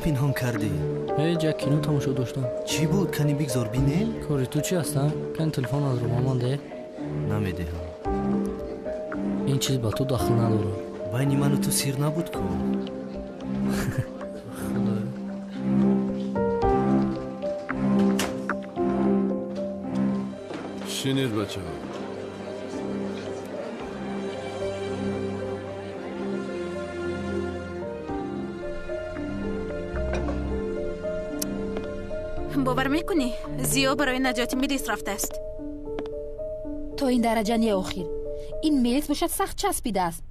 пинҳон кардӣ? Ҳеҷ, як кино тамошо доштам. Чӣ буд? Кани бигзор бинем? Кори ту чи аст, а? Кани телефон аз рӯ ба ман деҳ. Намедиҳам. Ин чиз ба ту дахл надорад. Байни ману ту сир набуд ку? Худоё. Шинед, бачаҳо. Бовар мекунӣ, Зиё барои наҷоти Мелис рафтааст. То ин дараҷа не охир. Ин Мелис бошад сахт часпидааст.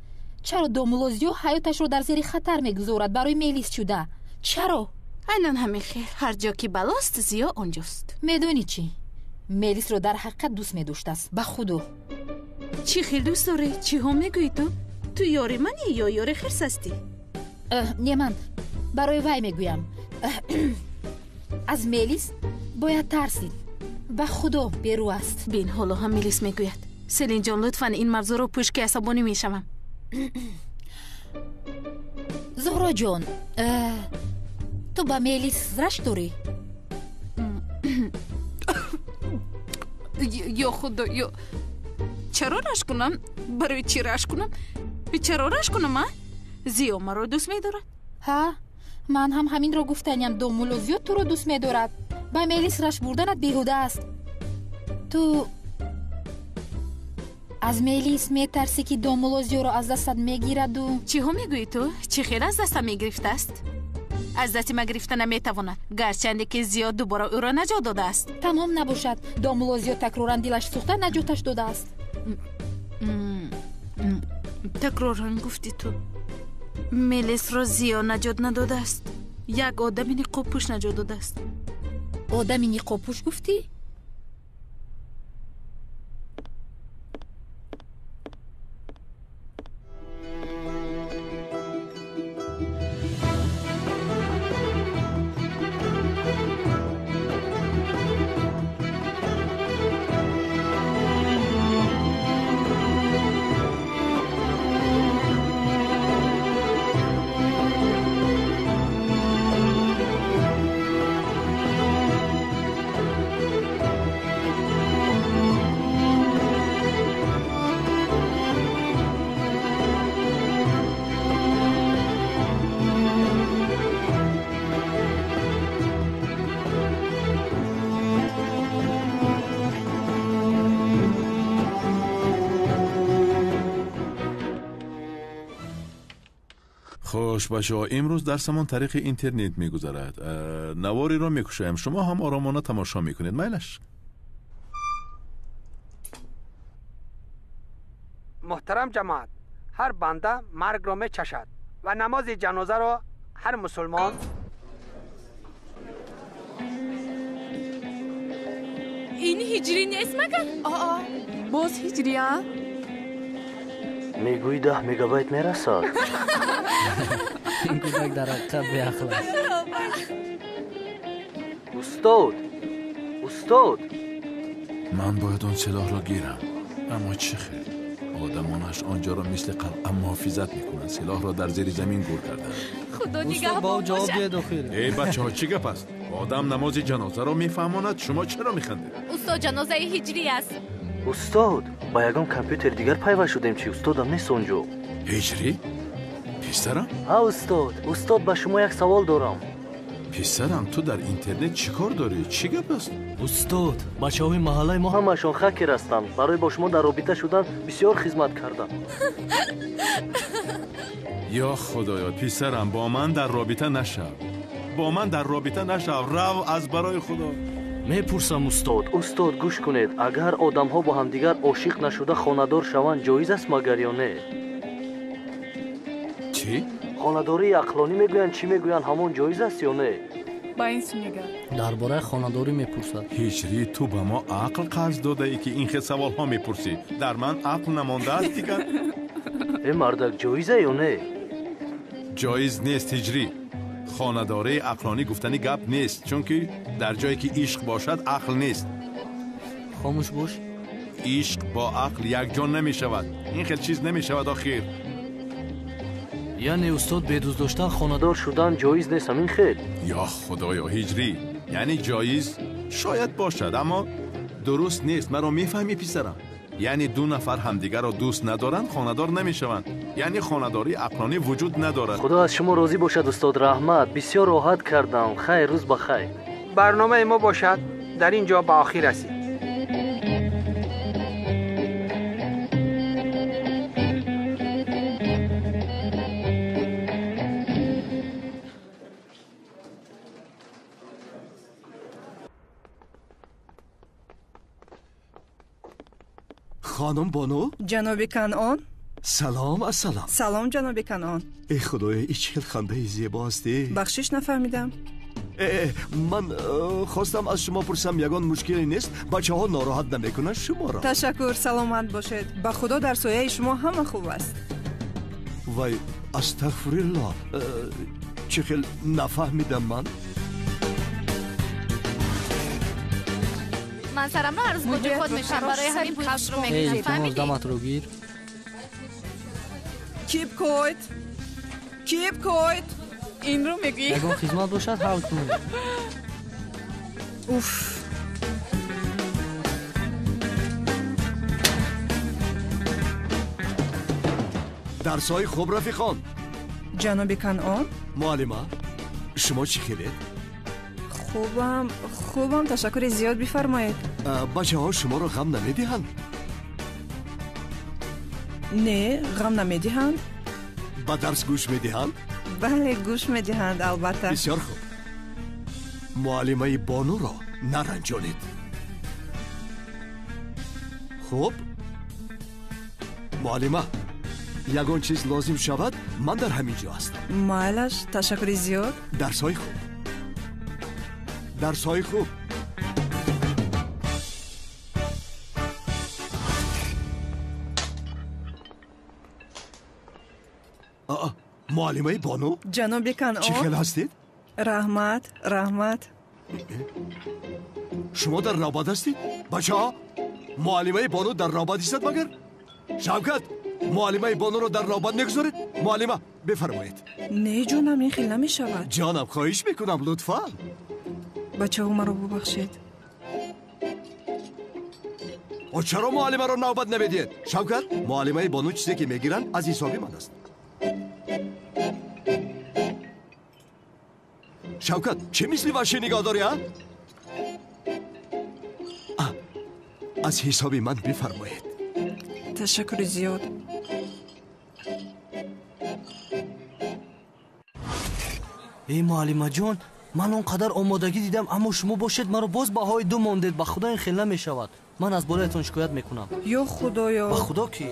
Чаро домулло Зиё ҳаёташро дар зери хатар мегузорад барои Мелис шуда? Чаро? Айнан ҳамин хел. Ҳар ҷо ки балост, Зиё онҷост. Медонӣ чӣ? Мелисро дар ҳақиқат дӯст медоштааст. Ба худо. Чӣ хел дӯст дорӣ? Чиҳо мегӯӣ ту? Ту ёри манӣ ё ёри хирс ҳастӣ? Не, ман барои вай мегӯям. Аз Мелис бояд тарсид. Ба худо берӯ аст. Бин, ҳоло ҳам Мелис мегӯяд. Селинҷон, лутфан ин мавзӯъро пӯш, ки асабонӣ мешавам. Зуҳроҷон, ту ба Мелис рашк дорӣ? Ё худо, ё чаро рашк кунам? Барои чӣ рашк кунам? Чаро рашк кунам, а? Зиё маро дӯст медорад. Ҳа, ман ҳам ҳаминро гуфтаням. Домулло Зиё туро дӯст медорад. Ба Мелис рашк бурданат беҳуда аст. Ту аз Мелис метарсӣ, ки домулло Зиёро аз дастат мегираду? Чиҳо мегӯӣ ту? Чӣ хел аз дастам мегирифтааст? Аз дасти ман гирифта наметавонад, гарчанде ки Зиё дубора ӯро наҷот додааст. Тамом набошад, домулло Зиё такроран дилаш сӯхта наҷоташ додааст. Такроран гуфтӣ ту. Мелисро Зиё наҷот надодааст. Як одами ниқобпӯш наҷот додааст. Одами ниқобпӯш гуфтӣ? Хуш, бачаҳо, имрӯз дарсамон тариқи интернет мегузарад. Навориро мекушоем, шумо ҳам оромона тамошо мекунед. Майлаш. Муҳтарам ҷамоат, ҳар банда маргро мечашад ва намози ҷанозаро ҳар мусулмон Ин ҳиҷрӣ нест магар? Аа, боз ҳиҷрӣ, а? Мегӯӣ 10 мегабайт мерасад? Ин кӯдак дар ҳақиқат беақл аст. Устод, устод, ман бояд он силоҳро гирам, аммо чӣ хел? Одамонаш онҷоро мисли қалъа муҳофизат мекунанд. Силоҳро дар зери замин гур карданд. Худо Устод, ба нигаҳбон ӯ ҷавоб бошад. диҳед охир. Эй бачаҳо, чӣ гап аст? Одам намози ҷанозаро мефаҳмонад, шумо чаро механдед? Устод, ҷанозаи ҳиҷрӣ аст. Устод, ба ягон компютери дигар пайваст шудем чи? Устодам нест онҷо. Ҳиҷрӣ? Писарам? Ҳа, устод. Устод, ба шумо як савол дорам. Писарам, ту дар интернет чӣ кор дорӣ? Чӣ гап аст? Устод, бачаҳои маҳаллаи мо ҳамашон хакер ҳастанд. Барои бо шумо дар робита шудан бисёр хизмат кардам. Ё худоё, писарам, бо ман дар робита нашав. Бо ман дар робита нашав. Рав аз барои худо. Мепурсам, устод. Устод, гӯш кунед, агар одамҳо бо ҳамдигар ошиқ нашуда хонадор шаванд, ҷоиз аст магар ё не? Чӣ? Хонадории ақлонӣ мегӯянд, чӣ мегӯянд, ҳамон ҷоиз аст ё не? Ба ин су нигар. Дар бораи хонадорӣ мепурсад. Ҳиҷрӣ, ту ба мо ақл қарз додаӣ, ки ин хел саволҳо мепурсӣ. Дар ман ақл намондааст дигар. Э, мардак, ҷоиза ё не? Ҷоиз нест, ҳиҷрӣ. Хонадории ақлонӣ гуфтани гап нест, чунки дар ҷое ки ишқ бошад, ақл нест. Хомӯш бош. Ишқ бо ақл якҷо намешавад. Ин хел чиз намешавад охир. Яъне устод бе дӯст доштан хонадор шудан ҷоиз нест, ҳамин хел? Ё худоё, ҳиҷрӣ, яъне ҷоиз шояд бошад, аммо дуруст нест. Маро мефаҳмӣ писарам? Яъне ду нафар ҳамдигарро дӯст надоранд, хонадор намешаванд. Яъне хонадории ақлонӣ вуҷуд надорад. Худо аз шумо розӣ бошад устод, раҳмат. Бисёр роҳат кардам. Хайр, рӯз ба хайр. Барномаи мо бошад дар ин ҷо ба охир расид. Хонум Бону? Ҷаноби Канъон? Салом, ассалом. Салом, ҷаноби Канъон. Э худоё, ин чӣ хел хандаи зебо ҳастӣ. Бахшиш, нафаҳмидам. Ман хостам аз шумо пурсам, ягон мушкиле нест? Бачаҳо нороҳат намекунанд шуморо? Ташаккур, саломат бошед. Ба худо дар сояи шумо ҳама хуб аст. Вай, астағфирулло, чӣ хел нафаҳмидам ман? Ман сарамро ҳар рӯз бо ҷухот мешавам, барои ҳамин кавшро мекунам. Фаҳмидӣ? Даматро гир. Keep quiet. Keep quiet. Инро мегӯӣ? Ягон хизмат бошад, ҳал кун. Уф. Дарсҳои хуб, рафиқон. Ҷаноби Канъон? Муаллима, шумо чӣ хелед? Хубам, хубам, ташаккури зиёд, бифармоед. Бачаҳо шуморо ғам намедиҳанд? Не, ғам намедиҳанд. Ба дарс гӯш медиҳанд? Бале, гӯш медиҳанд, албатта. Бисёр хуб. Муаллимаи Бонуро наранҷонед. Хуб, муаллима, ягон чиз лозим шавад, ман дар ҳамин ҷо ҳастам. Майлаш, ташаккури зиёд. Дарсҳои хуб. Дарсҳои хуб. Муаллимаи Бону? Ҷаноби Канъон? Чӣ хел ҳастед? Раҳмат, раҳмат. Шумо дар навбат ҳастед? Бачаҳо, муаллимаи Бону дар навбат истад магар? Шавкат, муаллимаи Бонуро дар навбат мегузоред? Муаллима, бифармоед. Не, ҷонам, ин хел намешавад. Ҷонам, хоҳиш мекунам, лутфан. Бачаҳо, маро бубахшед. Чаро муаллимаро навбат намедиҳед? Шавкат, муаллимаи Бону чизе ки мегиранд аз ҳисоби ман аст. Шавкат, чӣ мисли ваҳшӣ нигоҳ дорӣ, а? Аз ҳисоби ман бифармоед. Ташаккури зиёд. Эй муаллимаҷон, ман он қадар омодагӣ дидам, аммо шумо бошед маро боз баҳои ду мондед. Ба худо ин хел намешавад. Ман аз болоятон шикоят мекунам. Ё худоё! Ба худо ки?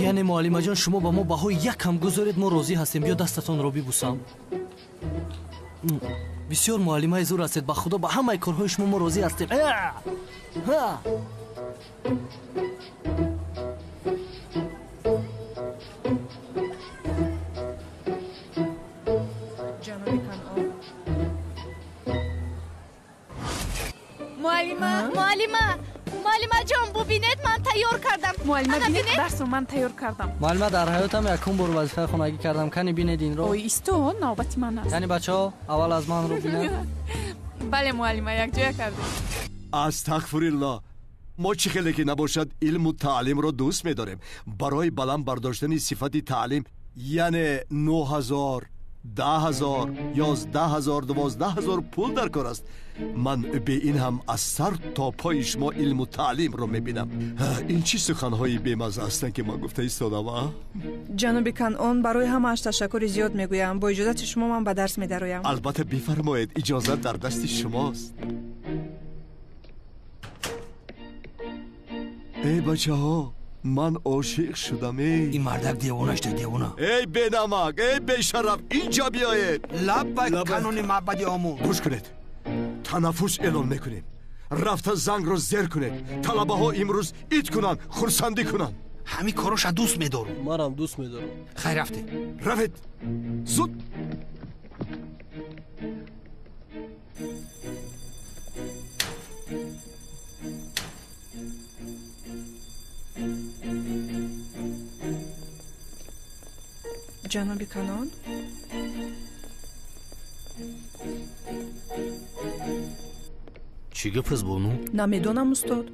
Яъне муаллимаҷон, шумо ба мо баҳои як ҳам гузоред, мо розӣ ҳастем. Биё дастатонро бибусам. Бисёр муаллимаи зур ҳастед. Ба худо ба ҳамаи корҳои шумо мо розӣ ҳастем. Муаллима, муаллима, муаллимаҷон, бубинед, ман тайёр кардам. Муаллима, бинед, дарсро ман тайёр кардам. Муаллима, дар ҳаётам якум бор вазифаи хонагӣ кардам. Кани бинед инро. Ой, исто, навбати ман аст. Яъне бачаҳо, аввал аз ман рӯ бинед. Бале, муаллима, якҷоя кардем. Астағфируллоҳ. Мо чӣ хеле ки набошад, илму таълимро дӯст медорем. Барои баланд бардоштани сифати таълим, яъне 9000, 10000, 11000, 12000 пул дар кор аст. Ман бе ин ҳам аз сар то пои шумо илму таълимро мебинам. Ин чӣ суханҳои бемазза ҳастанд, ки ман гуфта истодам, а? Ҷаноби Канъон, барои ҳамааш ташаккури зиёд мегӯям. Бо иҷозати шумо ман ба дарс медароям. Албатта, бифармоед, иҷозат дар дасти шумост. Эй бачаҳо, ман ошиқ шудам. Эй ин мардак девона шуда, девона. Эй бенамак, эй бешараф, инҷа биёед. Лаббайк, канони маъбади омӯ. Гӯш кунед, танаффус эълон мекунем. Рафта зангро зер кунед. Талабаҳо имрӯз ид кунанд, хурсандӣ кунанд. Ҳамин короша дӯст медорам. Манам дӯст медорам. Хайр, рафтем. Равед, зуд. Ҷаноби Канон? Чӣ гап аст, бону? Намедонам, устод.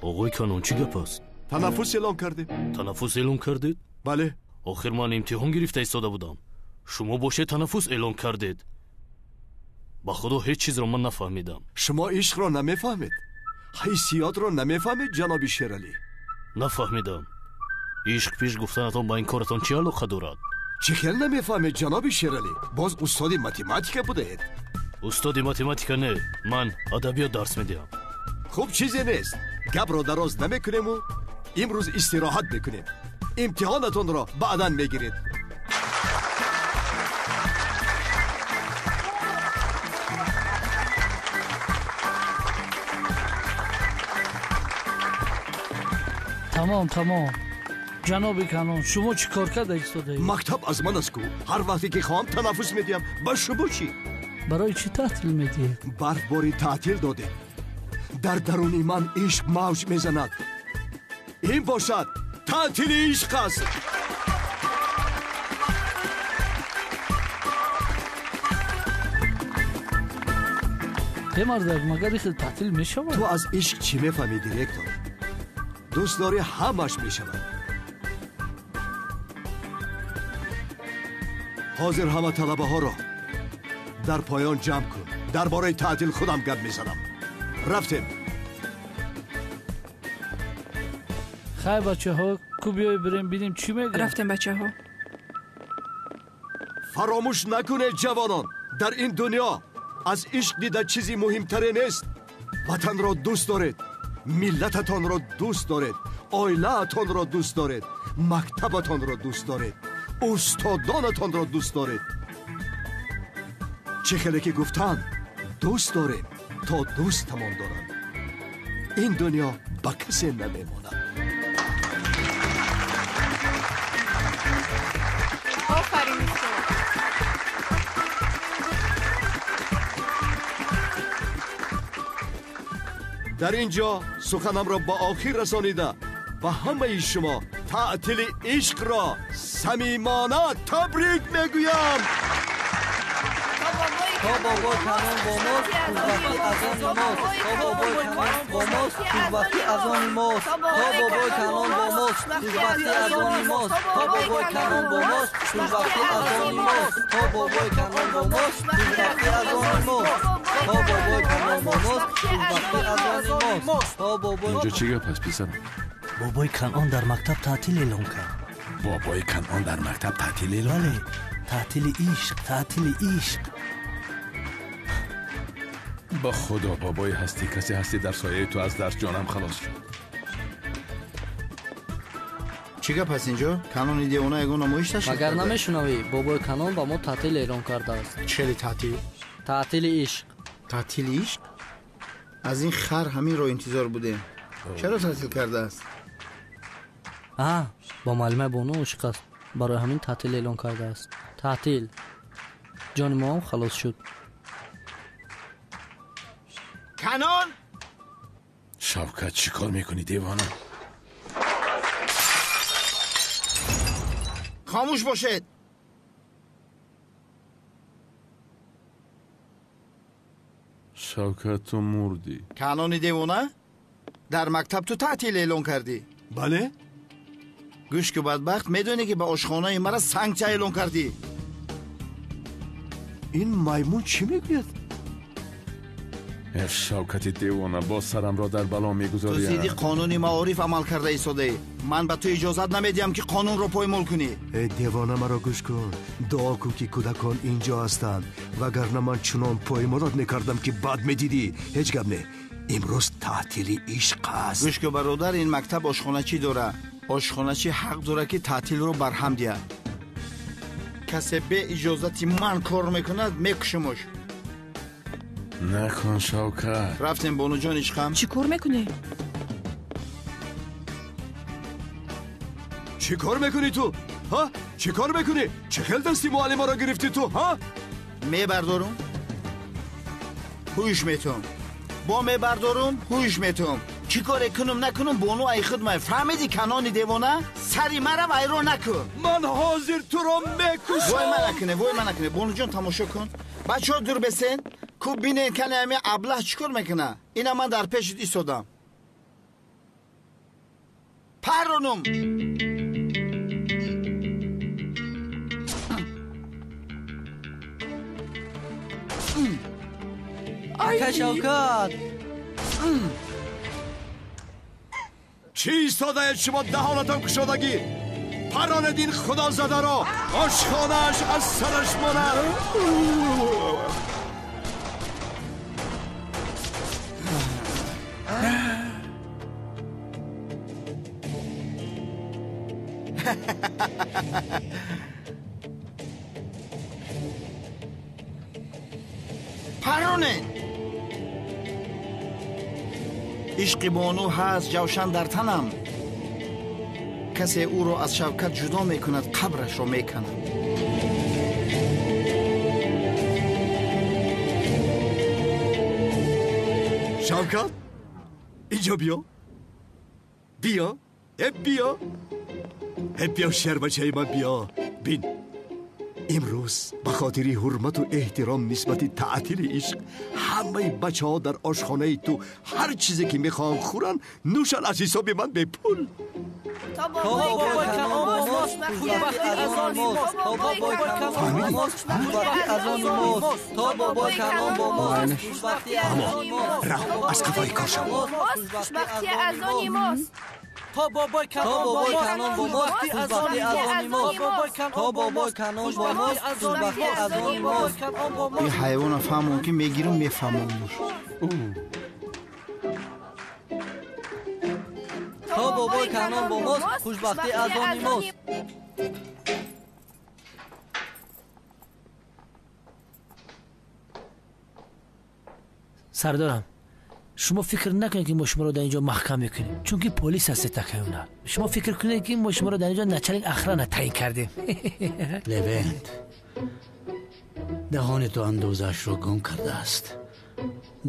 Оғои Канон, чӣ гап аст? Танаффус эълон кардем. Танаффус эълон кардед? Бале. Охир ман имтиҳон гирифта истода будам. Шумо бошед танаффус эълон кардед. Ба худо ҳеҷ чизро ман нафаҳмидам. Шумо ишқро намефаҳмед, ҳиссиётро намефаҳмед, ҷаноби Шералӣ. Нафаҳмидам. Ишқ пеш гуфтанатон ба ин коратон чӣ алоқа дорад? Чӣ хел намефаҳмед, ҷаноби Шералӣ? Боз устоди математика будаед. Устоди математика не, ман адабиёт дарс медиҳам. Хуб, чизе нест. Гапро дароз намекунему имрӯз истироҳат мекунем. Имтиҳонатонро баъдан мегиред. Тамом, тамом. Ҷаноби Канон, шумо чӣ кор карда истодаед? Мактаб аз ман аст ку. Ҳар вақте ки хоҳам танаффус медиҳам. Ба шумо чӣ? Барои чӣ таътил медиҳед? Барфбори таътил додем. Дар даруни ман ишқ мавҷ мезанад. Ин бошад таътили ишқ аст. Э мардак, магар ин хел таътил мешавад? Ту аз ишқ чӣ мефаҳмӣ, директор? Дӯст дорӣ, ҳамаш мешавад. Ҳозир ҳама талабаҳоро дар поён ҷамъ кун. Дар бораи таътил худам гап мезанам. Рафтем. Хай, бачаҳо, ку биёй бирем бинем чӣ мегӯяд. Рафтем, бачаҳо. Фаромӯш накунед, ҷавонон, дар ин дунё аз ишқ дида чизи муҳимтаре нест. Ватанро дӯст доред, миллататонро дӯст доред, оилаатонро дӯст доред, мактабатонро дӯст доред, устодонатонро дӯст доред. Чӣ хеле ки гуфтанд, дӯст дорем то дӯстамон доранд. Ин дунё ба касе намемонад. Офарин, устод. Дар ин ҷо суханамро ба охир расонида ба ҳамаи шумо таътили ишқро самимона табрик мегӯям. То бобои Канон бо мост, хушбахтӣ аз они мост. То бобои Канон бо мост, хушбахтӣ аз они мост. То бобои Канон бо мост, хушбахтӣ аз они мост. То бобои Канон бо мост, хушбахтӣ аз они мост. То бобои Канон бо мост, хушбахтӣ аз они мост. То бобои Канон бо мост, хушбахтӣ аз они мост. То бобои Инҷо чӣ гап аст, писарам? Бобои Канон дар мактаб таътил эълон кард. Бобои Канон дар мактаб таътил эълон? Бале, таътили ишқ, таътили ишқ. Ба худо, бобои ҳастӣ, касе ҳастӣ дар сояи ту аз дарс ҷонам халос шуд. Чӣ гап аст инҷо? Канони девона ягон намоиш ташкил Магар карда? намешунавӣ? Бобои Канон ба мо таътил эълон кардааст. Чели таътил? Таътили ишқ. Таътили ишқ? Аз ин хар ҳаминро интизор будем. Чаро таътил кардааст? А, бо муаллимаи бону ошиқ аст. Барои ҳамин таътил эълон кардааст. Таътил. Ҷони мо ҳам халос шуд. Канон! Шавкат, чӣ кор мекунӣ, девона? Хомӯш бошед! Шавкат, ту мурдӣ. Канони девона? Дар мактаб ту таътил эълон кардӣ? Бале. Гӯш ку, бадбахт, медонӣ ки ба ошхонаи мара санксия эълон кардӣ? Ин маймун чӣ мегӯяд? Э, Шавкати девона, боз сарамро дар бало Ту мегузорӣ. зидди қонуни маориф амал карда истодаӣ. Ман ба ту иҷозат намедиҳам, ки қонунро поймол кунӣ. Э девона, маро гӯш кун. Дуо кун, ки кӯдакон инҷо ҳастанд, вагарна ман чунон поймолот мекардам, ки бад медидӣ. Ҳеҷ гап не, имрӯз таътили ишқ аст. Гӯш ку, бародар, ин мактаб ошхоначӣ дора. Ошхоначӣ ҳақ дора, ки таътилро барҳам диҳад. Касе бе иҷозати ман кор мекунад, мекушимуш. Накун, Шавкат. Рафтем, бонуҷон ишқам. Чӣ кор мекунӣ? Чӣ кор мекунӣ ту? Ҳа, чӣ кор мекунӣ? Чӣ хел дасти муаллимаро гирифтӣ ту, ҳа? Мебардорум, ҳуш метум. Бо мебардорум, ҳуш метум. Чӣ коре кунам накунам, бону ай худ май. Фаҳмидӣ, канони девона? Сари мара вайрон накун. Ман ҳозир туро мекушам. Вой ма накуне, вой ма накуне. Бонуҷон, тамошо кун. Бачаҳо, дур бесен. Ку бинен, кане ами аблаҳ чӣ кор мекуна. Ина ман дар пешит истодам. Паронум. Ака Шавкат! Чӣ истодаед шумо даҳонатон кушодагӣ? Паронед ин худозадаро, ошхонааш аз сараш монад. Паронед! Ишқи бону ҳаст ҷавшан дар танам. Касе ӯро аз Шавкат ҷудо мекунад, қабрашро меканам. Шавкат, инҷо биё. Биё, э биё. Э биё, шербачаи ман, биё. Бин, имрӯз ба хотири ҳурмату эҳтиром нисбати таътили ишқ ҳамаи бачаҳо дар ошхонаи ту ҳар чизе ки мехоҳанд хӯранд, нӯшанд аз ҳисоби ман бепул. То бобои канон бо мост, хушбахтӣ аз они мост. То бобои канон бо мост, хушбахтӣ аз они мост. То бобои канон бо мост, хушбахтӣ аз они мост. Рав, аз қафои кор шав. Хушбахтӣ аз они мост. То бобои канон бо мост, хушбахтӣ аз они мост. То бобои канон бо мост, хушбахтӣ аз они мост. Ин ҳайвона фаҳмон, ки мегирам, мефаҳмонмуш. То бобои канон бо мост, хушбахтӣ аз они мост. Сардорам, шумо фикр накунед, ки мо шуморо дар ин ҷо маҳкам мекунем, чунки полис ҳастед, такаюна. Шумо фикр кунед, ки мо шуморо дар ин ҷо начальник охрана таъин кардем. Левент, даҳони ту андозаашро гум кардааст.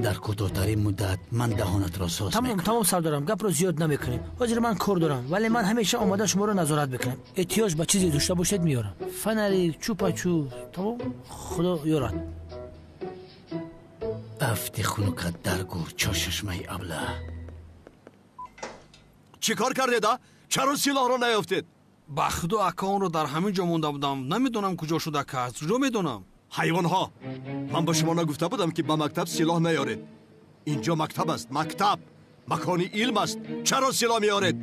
Дар кӯтоҳтарин муддат ман даҳонатро соз Тамом, тамом, сардорам, гапро зиёд намекунем. Ҳозир ман кор дорам, вале ман ҳамеша омода шуморо назорат мекунам. Эҳтиёҷ ба чизе дошта бошед, меорам. Фонарик, чупачуп. Тамом, худо ёрад. Афти хунукат дар гур, чошашмаи аблаҳ. Чӣ кор кардед, а? Чаро силоҳро наёфтед? Ба худо, ака, онро дар ҳамин ҷо монда будам. Намедонам, куҷо шуд, ака, аз куҷо медонам? Ҳайвонҳо, ман ба шумо нагуфта будам, ки ба мактаб силоҳ наёред? Инҷо мактаб аст, мактаб макони илм аст. Чаро силоҳ меоред,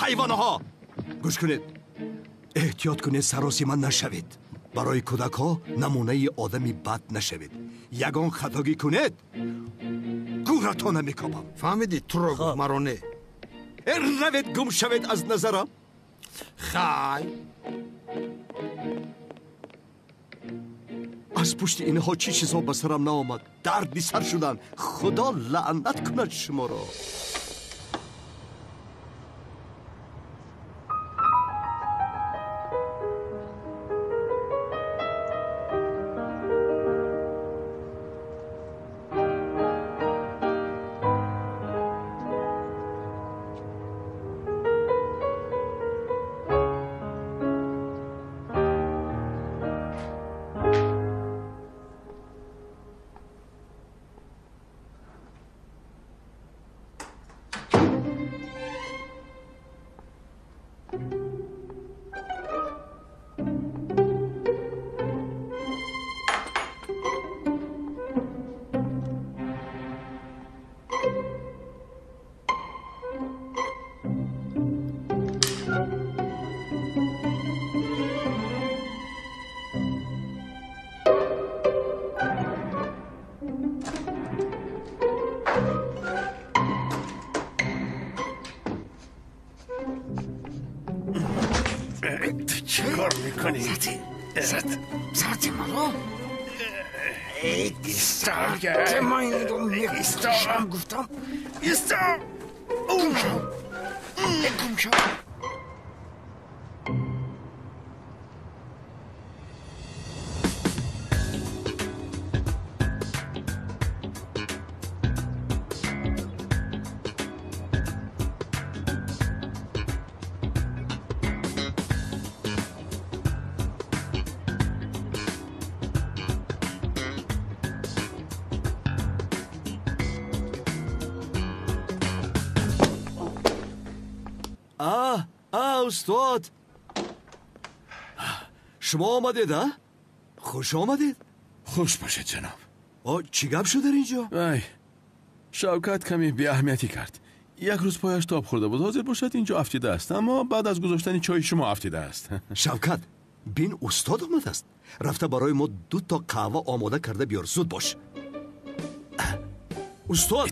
ҳайвонҳо? Гӯш кунед, эҳтиёт кунед, саросима нашавед. Барои кӯдакҳо намунаи одами бад нашавед. Ягон хатогӣ кунед, гӯратона мекобам. Фаҳмидӣ? Туро гуфт, маро не. Равед, гум шавед аз назарам. Хай. Аз пушти инҳо чӣ чизҳо ба сарам наомад. Дарди сар шудан. Худо лаънат кунад шуморо. Чӣ кор мекунӣ? Сати маро? Ман инро мекушам, гуфтам. Исто! Гум шав! Гум шав! Устод, шумо омадед, а? Хуш омадед. Хуш бошед, ҷаноб. Чӣ гап шуд дар ин ҷо? Ай, Шавкат каме беаҳамиятӣ кард. Як рӯз пояш тоб хӯрда буд, ҳозир бошад инҷо афтидааст, аммо баъд аз гузоштани чойи шумо афтидааст. Шавкат, бин, устод омадааст. Рафта барои мо ду то қаҳва омода карда биёр, зуд бош. Устод,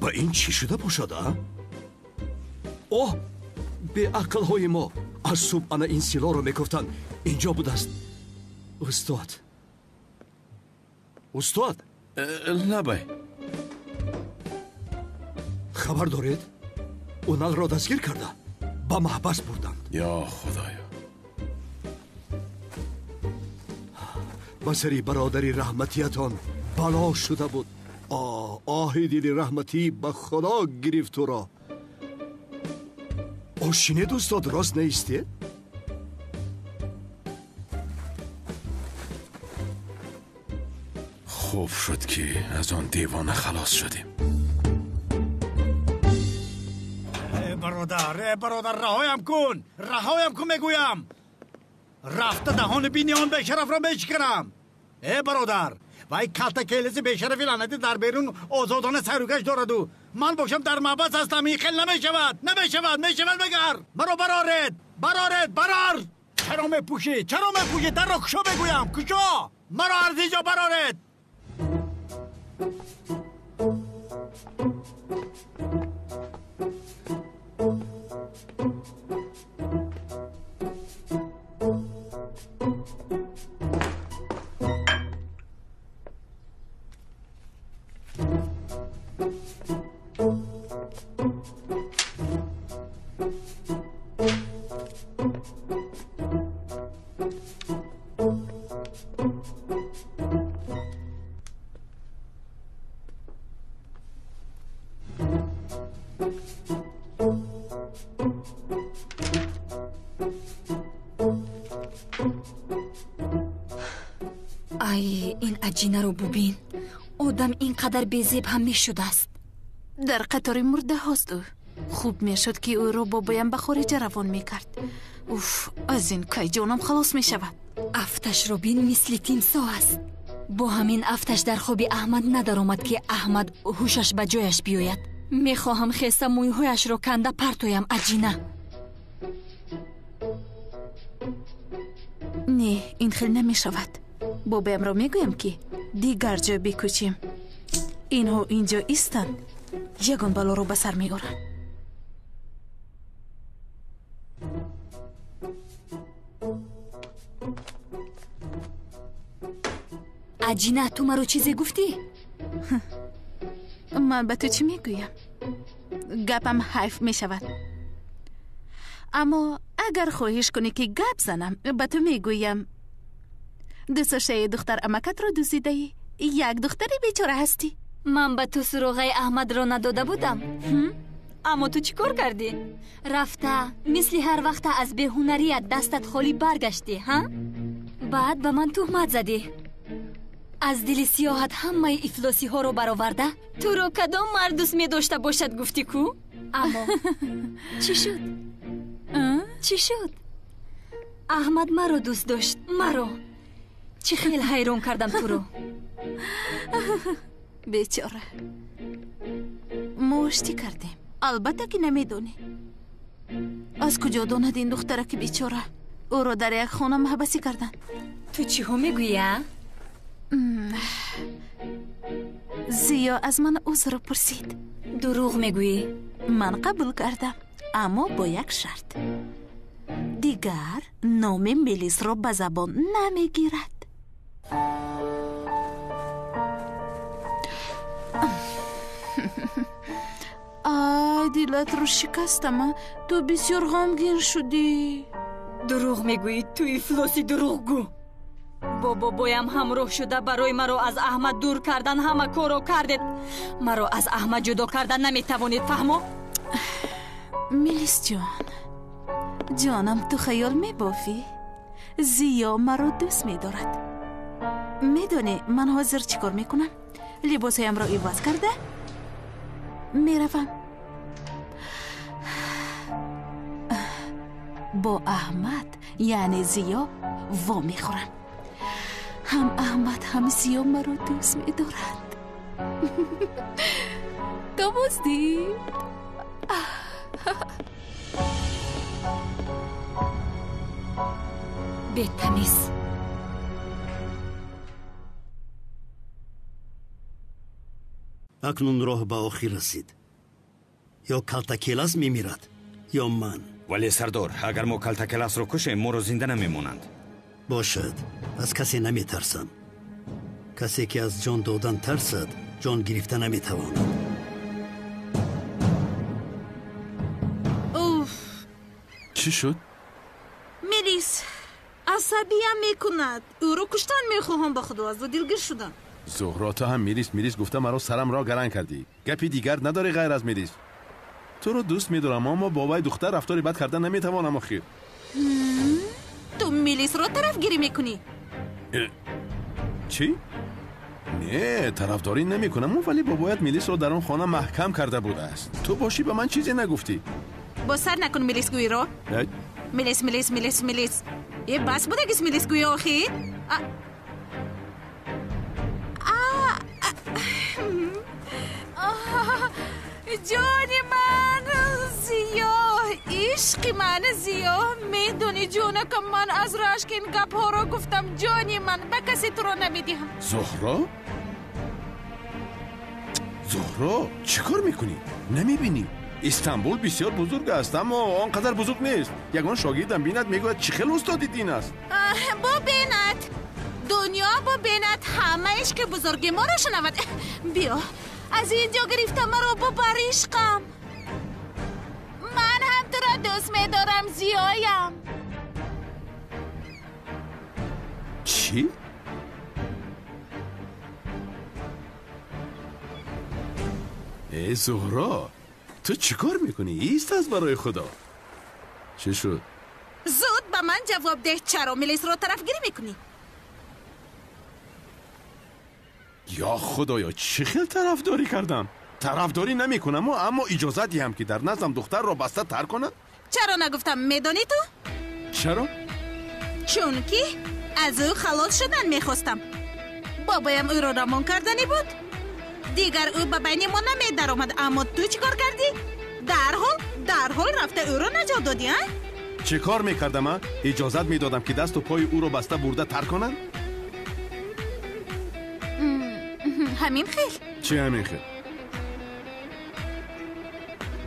ба ин чӣ шуда бошад, а? Оҳ, беақлҳои мо аз субҳ ана ин силоро мекуфтанд. Инҷо будааст. Устод, устод. Лабай. Хабар доред? Уналро дастгир карда ба маҳбас бурданд. Ё худоё! Ба сари бародари раҳматиятон бало шуда буд. Оҳи дили раҳматӣ ба худо гирифт ӯро. Ошинед, устод, рост наистед? Хуб шуд, ки аз он девона халос шудем. Бародар, бародар, раҳоям кун, раҳоям кун, мегӯям. Рафта даҳони бини он бешарафро мешиканам. Э бародар, вай калта келиси бешарафи лаънатӣ дар берун озодона сайругашт дораду ман бошам дар маҳбас ҳастам. Ин хел намешавад, намешавад. Мешавад магар? Маро бароред, бароред, барор! Чаро мепӯшӣ? Чаро мепӯшӣ? Дарро кушо, мегӯям, кушо! Маро аз инҷо бароред! Ай, ин аҷинаро бубин. Одам ин қадар безеб ҳам мешудааст. Дар қатори мурдаҳост ӯ. Хуб мешуд, ки ӯро бобоям ба хориҷа равон мекард. Уф, аз ин кай ҷонам халос мешавад. Афташро бин, мисли тимсоҳ аст. Бо ҳамин афташ дар хоби Аҳмад надаромад, ки Аҳмад ҳушаш ба ҷояш биёяд. Мехоҳам хеста мӯйҳояшро канда партоям, аҷина. Не, ин хел намешавад. Бобоямро мегӯям, ки дигар ҷой бикӯчем. Инҳо инҷо истанд, ягон балоро ба сар меоранд. Аҷина, ту маро чизе гуфтӣ? Ман ба ту чӣ мегӯям? Гапам ҳайф мешавад. Аммо агар хоҳиш кунӣ, ки гап занам, ба ту мегӯям. Дусошаи духтар амакатро дуздидаӣ. Як духтари бечора ҳастӣ. Ман ба ту суроғаи Аҳмадро надода будам. Аммо ту чӣ кор кардӣ? Рафта, мисли ҳар вақта аз беҳунарият дастат холӣ баргаштӣ, ҳа? Баъд ба ман туҳмат задӣ. Аз дили сиёҳат ҳамаи ифлосиҳоро бароварда, туро кадом мард дӯст медошта бошад, гуфтӣ ку? Аммо чӣ шуд? Чӣ шуд? Аҳмад маро дӯст дошт, маро. Чӣ хел ҳайрон кардам туро. Бечора, мо оштӣ кардем. Албатта, ки намедонӣ. Аз куҷо донад ин духтараки бечора? Ӯро дар як хона маҳбасӣ карданд. Ту чиҳо мегӯӣ, а? Зиё аз ман узр пурсид. Дурӯғ мегӯӣ. Ман қабул кардам, аммо бо як шарт. Дигар номи Мелисро ба забон намегирад. Ай, дилатро шикастама. Ту бисёр ғамгин шудӣ. Дурӯғ мегӯӣ, ту ифлоси дурӯғгӯ. Бо бобоям ҳамроҳ шуда барои маро аз Аҳмад дур кардан ҳама корро кардед. Маро аз Аҳмад ҷудо кардан наметавонед, фаҳмо? Мелисҷон, ҷонам, ту хаёл мебофӣ? Зиё маро дӯст медорад. Медонӣ, ман ҳозир чӣ кор мекунам? Либосҳоямро иваз карда, Меравам. Бо Аҳмад, яъне Зиё, во мехӯрам. Ҳам Аҳмад, ҳам Зиё маро дӯст медоранд. То боздид. Бетамиз. Акнун роҳ ба охир расид. Ё Калтакелас мемирад, ё ман. Вале сардор, агар мо Калтакеласро кушем, моро зинда намемонанд. Бошад, аз касе наметарсам. Касе ки аз ҷон додан тарсад, ҷон гирифта наметавонад. Уф! Чӣ шуд? Мелис асабиям мекунад. Ӯро куштан мехоҳам, ба худо, аз ӯ дилгир шудам. Зуҳро, ту ҳам Мелис Мелис гуфта маро сарамро гаранг кардӣ. Гапи дигар надорӣ ғайр аз Мелис. Туро дӯст медорам, аммо бо вай духтар рафтори бад карда наметавонам охир. Ту Мелисро тарафгирӣ мекунӣ? Чӣ? Не, тарафдорӣ намекунам, вале бобоят Мелисро дар он хона маҳкам карда будааст. Ту бошӣ ба ман чизе нагуфтӣ. Боз сар накун Мелисгӯиро. Мелис, Мелис, Мелис, Мелис. Е, бас будагис Мелисгӯи охир? Ҷони ман Зиё, ишқи ман Зиё, медонӣ ҷонакам, ман аз рашк ин гапҳоро гуфтам. Ҷони ман, ба касе туро намедиҳам. Зуҳро? Зуҳро, чӣ кор мекунӣ? Намебинӣ? Истанбул бисёр бузург аст, аммо он қадар бузург нест. Ягон шогирдам бинад, мегӯяд чӣ хел устоди дин аст. Бубинад, дунё бубинад, ҳама ишқи бузурги моро шунавад. Биё, аз ин ҷо гирифта маро бубар, ишқам. Ман ҳам туро дӯст медорам, Зиёям. Чӣ? Э, Зуҳро, ту чӣ кор мекунӣ? Ист аз барои худо. Чӣ шуд? Зуд ба ман ҷавоб деҳ, чаро Мелисро тарафгирӣ мекунӣ? Ё худоё, чӣ хел тарафдорӣ кардам? Тарафдорӣ намекунам, аммо иҷозат диҳам ки дар наздам духтарро баста тар конам? Чаро нагуфтам, медонӣ ту? Чаро? Чунки аз ӯ халос шудан мехостам. Бобоям ӯро рамон карданӣ буд. Дигар ӯ ба байни мо намедаромад, аммо ту чӣ кор кардӣ? Дарҳол рафта ӯро наҷот додӣ, а? Чӣ кор мекардам, а? Иҷозат медодам ки дасту пои ӯро баста бурда тар конанд? Ҳамин хел. Чӣ ҳамин хел?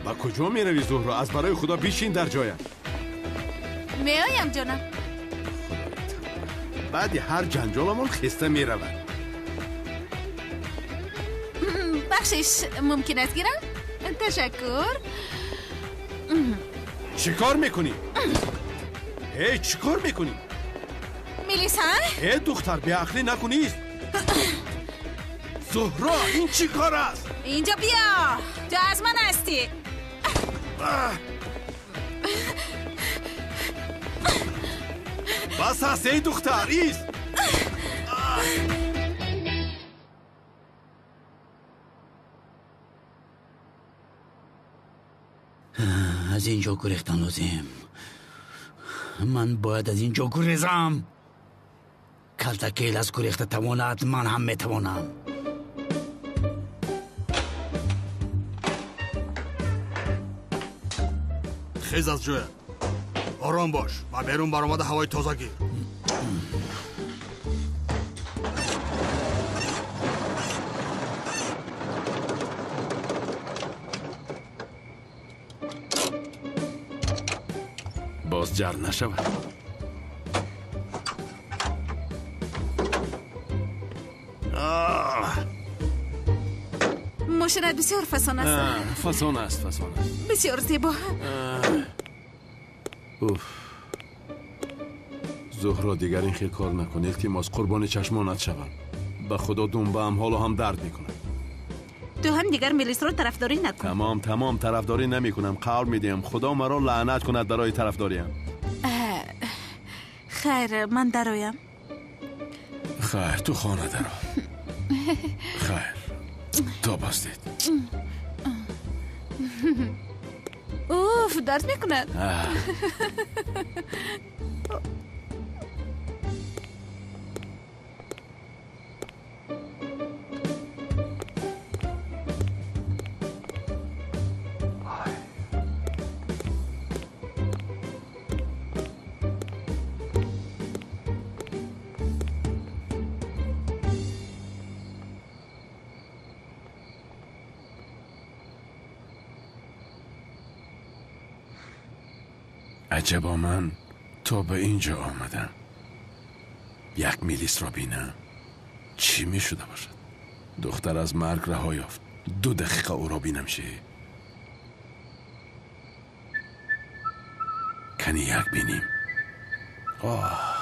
Ба куҷо меравӣ, Зуҳро? Аз барои худо бишин дар ҷоят. Меоям, ҷонам. Баъди ҳар ҷанҷоламон хеста меравад. Бахшиш, мумкин аст гирам? Ташаккур. Чӣ кор мекунӣ? Э, чӣ кор мекунӣ? Мелиса? Э, духтар, беақлӣ накунӣ. Зуҳро, ин чӣ кор аст? Инҷо биё, ту аз ман ҳастӣ. Бас аст, эй духтар, ист. Аз ин ҷо гурехтан лозим. Ман бояд аз ин ҷо гурезам. Калтакелас гурехта тавонад, ман ҳам метавонам. Хез аз ҷоят. Ором бош ва берун баромада ҳавои тоза гир. Боз ҷар нашавад. Мошинат бисёр фасон аст. Фасон аст, фасон аст. Бисёр зебо. Уф. Зуҳро, дигар ин хел кор накун, илтимос, қурбони чашмонат шавам. Ба худо думбаам ҳоло ҳам дард мекунад. Ту ҳам дигар Мелисро тарафдорӣ накун. Тамом, тамом, тарафдорӣ намекунам, қавл медиҳам. Худо маро лаънат кунад барои тарафдориам. Хайр, ман дароям. Хайр, ту хона даро. Хайр, то боздид. Уф, дард мекунад. عجبا من تا به اینجا آمدم یک میلیس را بینم چی می شده باشد؟ دختر از مرگ رها یافت. 2 دقیقه او را بینم چی؟ کنی یک بینیم. آه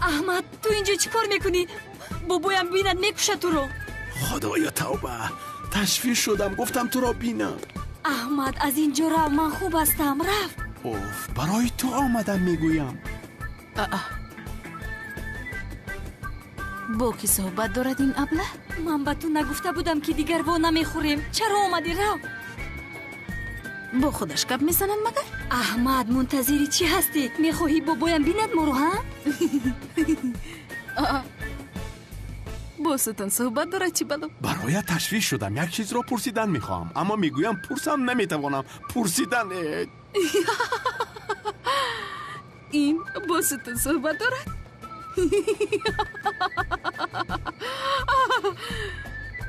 احمد تو اینجا چی کار میکنی؟ بابایم بیند میکشه تو رو. خدایا توبه، تشویش شدم گفتم تو را بینم. احمد از اینجا رو، من خوب هستم. رفت. اوف، برای تو آمدم میگویم. با کی صحبت دارد این ابله؟ من به تو نگفته بودم که دیگر وا نمیخوریم. چرا آمدی؟ رو. با خودش گپ میزنند مگر؟ احمد منتظری چی هستی؟ میخواهی بابایم بیند ما رو ها؟ با ستون صحبت داره چی بلو؟ برای تشویش شدم، یک چیز را پرسیدن میخواهم اما میگویم پرسم نمیتوانم. پرسیدن این با ستون صحبت دارد؟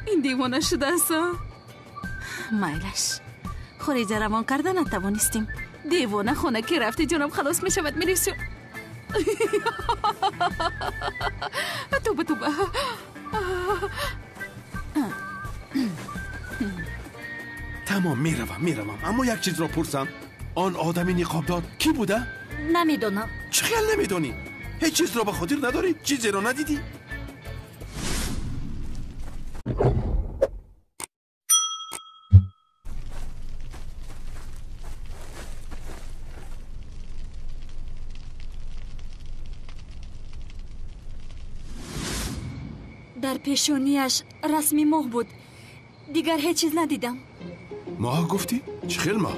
این دیوانه شده است. مایلش خارج روان کرده نتوانستیم. دیوانه خانه که رفتی جانم خلاص می شود. میریسیم. توبه توبه. تمام میروم اما یک چیز را پرسم. آن آدمی نقاب دار کی بوده؟ نمیدونم. چه خیال نمیدونی؟ هیچ چیز را به خاطر نداری؟ چیزی را ندیدی؟ در پیشونیش رسمی ماه بود، دیگر هیچ چیز ندیدم. ماه گفتی؟ چه خیل ماه؟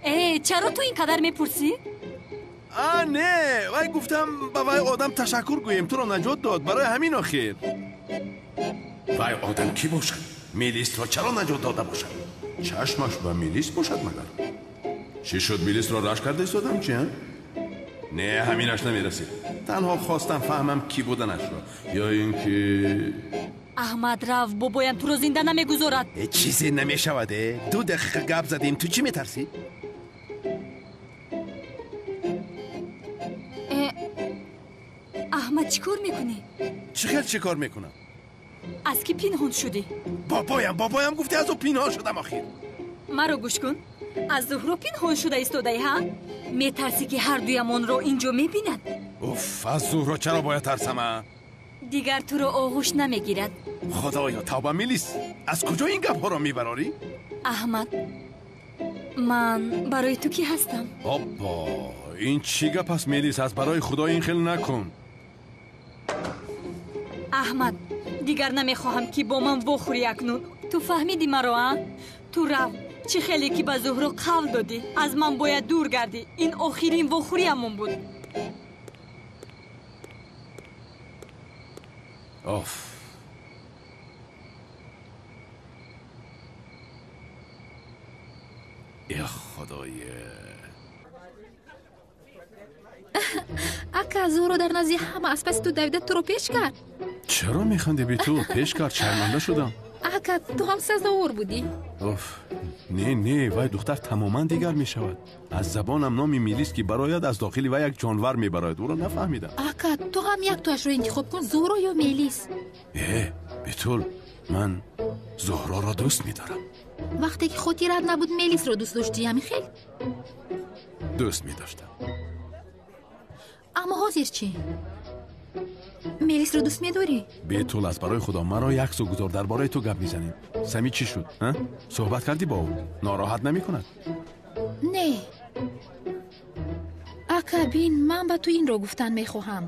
ای چرا تو اینقدر میپرسی؟ نه وای گفتم به وای آدم تشکر گوییم، تو را نجات داد برای همین آخر. وای آدم کی باشد؟ میلیس را چرا نجات داده باشد؟ چشمش به میلیس باشد مگر؟ چی شد میلیس را رش کرده ایستادم چی؟ نه همینش نمیرسید. تنها خواستم فهمم کی بودنش را، یا اینکه احمد رفت بابایم تو رو زنده نمیگذارد. چیزی نمیشود. 2 دقیقه گپ زدیم، تو چی میترسی؟ احمد چیکار میکنی؟ چی خیلی چیکار میکنم؟ از کی پینهان شدی؟ بابایم گفتی از او پینهان شدم آخر. مرا گوش کن، از زهرا پینهان شده ایستاده‌ای ها؟ میترسی که هر دویمان رو اینجا میبیند؟ اوف، از زهرا چرا باید ترسم؟ دیگر تو رو آغوش نمیگیرد. خدایا توبه میلیس، از کجا این گپ ها رو میبراری؟ احمد من برای تو کی هستم؟ بابا این چی گپ است میلیس؟ از برای خدا این خیلی نکن. احمد دیگر نمیخواهم که با من بخوری اکنون. تو فهمیدی مرا؟ تو رو چه خیلی که به زهرا قول دادی از من باید دور گردی. این آخرین وخوریمون بود. آف ای خدایه. اکا زهرا در نزدی همه از پس تو دویده تو رو پیش کرد. چرا میخندی بی تو؟ پیش کرد، شرمنده شدم. Ака, ту ҳам сазовор будӣ. Оф, не, не, вай духтар тамоман дигар мешавад. Аз забонам номи Мелис ки барояд, аз дохили вай як ҷонвар мебарояд. Ӯро нафаҳмидам. Ака, ту ҳам яктоашро интихоб кун, Зуҳро ё Мелис. Э, Бетул, ман Зуҳроро дӯст медорам. Вақте ки хотират набуд, Мелисро дӯст доштӣ, ҳамин хел? Дӯст медоштам. Аммо ҳозир чӣ? Мелисро дӯст медорӣ? Бетул, аз барои Худо маро як су гузор, дар бораи ту гап мезанем. Сами чӣ шуд? Суҳбат кардӣ бо ӯ? Нороҳат намекунад? Не. Ака, бин, ман ба ту инро гуфтан мехоҳам.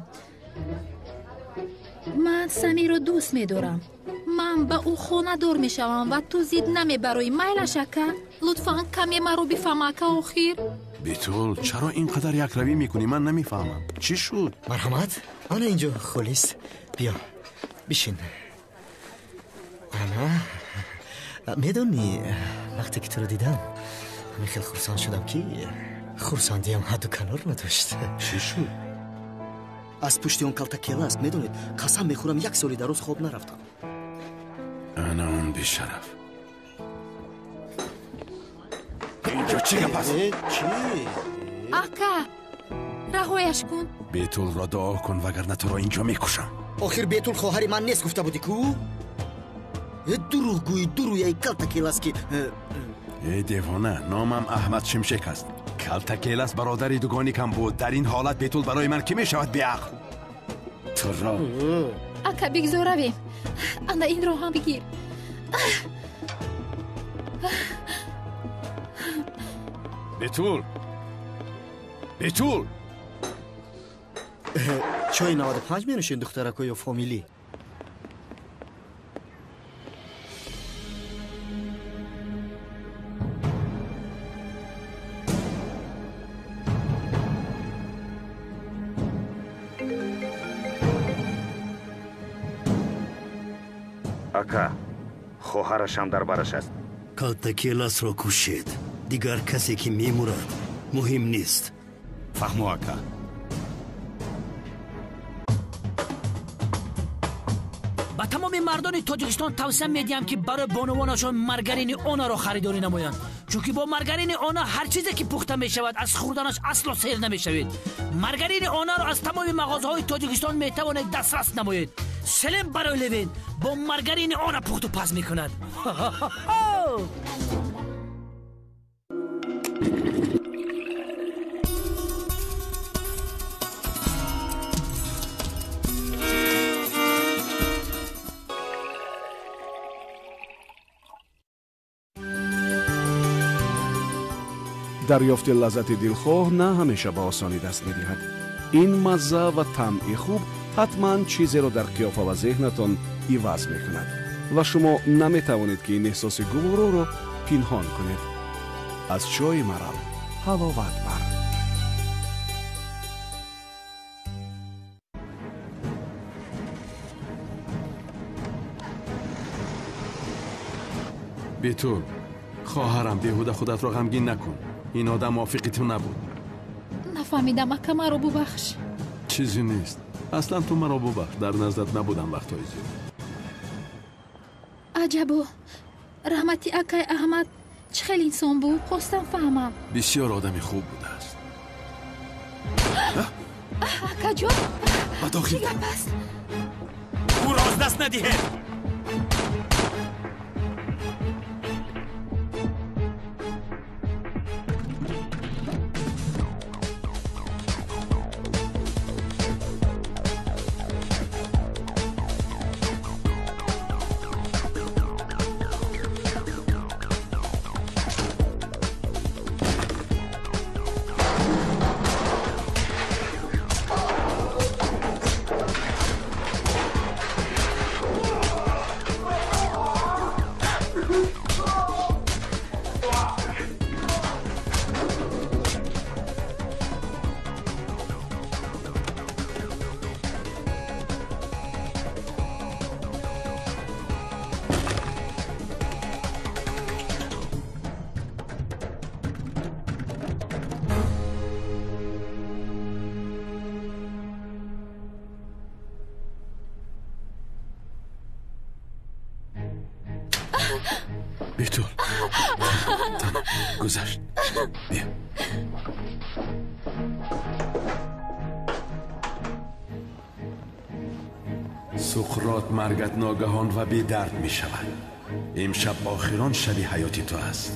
Ман Самиро дӯст медорам. Ман ба ӯ хонадор мешавам ва ту зид намебароӣ. Майлаш, ака? Лутфан каме маро бифаҳм, ака, охир. Бетул, чаро ин қадар якравӣ мекунӣ? Ман намефаҳмам. Чӣ шуд? Марҳамат, ана инҷо холист. Биё, бишин. Ана, медонӣ, вақте ки туро дидам, ҳамин хел хурсанд шудам, ки хурсандиам ҳадду канор надошт. Чӣ шуд? Аз пушти он калтакела аст, медонед, қасам мехӯрам, як соли дароз хоб нарафтам. Ана он бешараф. Инҷо чӣ гап аст? Чӣ? Ака, раҳояш кун. Бетулро дуо кун, вагарна туро инҷо мекушам. Охир Бетул хоҳари ман нест, гуфта будӣ ку? Дурӯғгӯи дурӯяи калтакелас ки. Э, девона, номам Аҳмад Шимшек аст. Калтакелас бародари дугоникам буд. Дар ин ҳолат Бетул барои ман кӣ мешавад, беақл? Туро. Ака, бигзор равем. Ана инро ҳам бигир. Бетул! Бетул! Чойи 95 менӯшед, духтарако, ё фомилӣ? Ака, хоҳарашам дар бараш аст. Калтакеласро кушед. Дигар касе ки мемурад, муҳим нест. Фаҳмо, ака. Ба тамоми мардони Тоҷикистон тавсия медиҳам, ки барои бонувонашон маргарини Онаро харидорӣ намоянд, чунки бо маргарини Она ҳар чизе ки пухта мешавад, аз хӯрданаш асло сер намешавед. Маргарини Онаро аз тамоми мағозаҳои Тоҷикистон метавонед дастрас намоед. Селем барои Левин бо маргарини Она пухту паз мекунад. Дарёфти лаззати дилхоҳ на ҳамеша ба осонӣ даст медиҳад. Ин мазза ва тамъи хуб ҳатман чизеро дар қиёфа ва зеҳнатон иваз мекунад ва шумо наметавонед, ки ин эҳсоси гувороро пинҳон кунед. Аз чойи Марал ҳаловат бар. Бетул, хоҳарам, беҳуда худатро ғамгин накун. Ин одам мувофиқи ту набуд. Нафаҳмидам, ака, маро бубахш. Чизе нест. Аслан ту маро бубахш, дар наздат набудам вақтҳои зиёд. Аҷабо, раҳмати акай Аҳмад чӣ хел инсон буд? Хостам фаҳмам. Бисёр одами хуб будааст. Акаҷон, ба дохил чӣ гап аст? Ӯро аз даст надиҳед. Бетул, тамом, гузашт. Биё. Суқрот, маргат ногаҳон ва бедард мешавад. Имшаб охирон шаби ҳаёти ту аст.